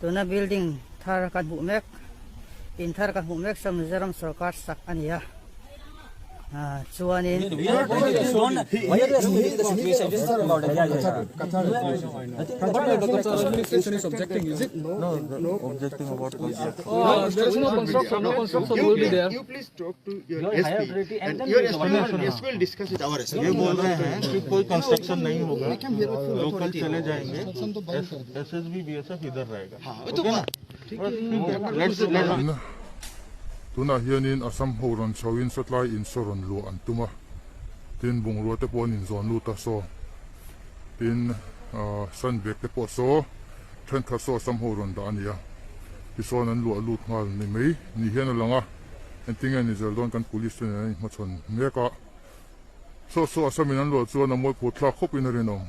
Tuna building thar kan hmuh mek in thar kan hmuh mek saw Mizoram sorkar sak a ni a ah chuanin ये बोल रहे हैं कि कोई कंस्ट्रक्शन नहीं होगा, लोकल चले जाएंगे, एसएसबी बीएसएफ इधर रहेगा। Tunah hianin Assam ho rawn chhoin sawtlai in saw rawn luah an tum a, tin bungrua te pawh an inzawn lut a saw, tin sandbag te pawh saw thenkhat saw Assam ho rawn dah a ni a, tisawn an luah lut nghal ni mai ni hian a lang a, engtinge ni zel dawn kan police te nen an inhmachhawn mek a. Saw saw Assam in an luah chuan a mawi phut thlak khawp in a rinawm.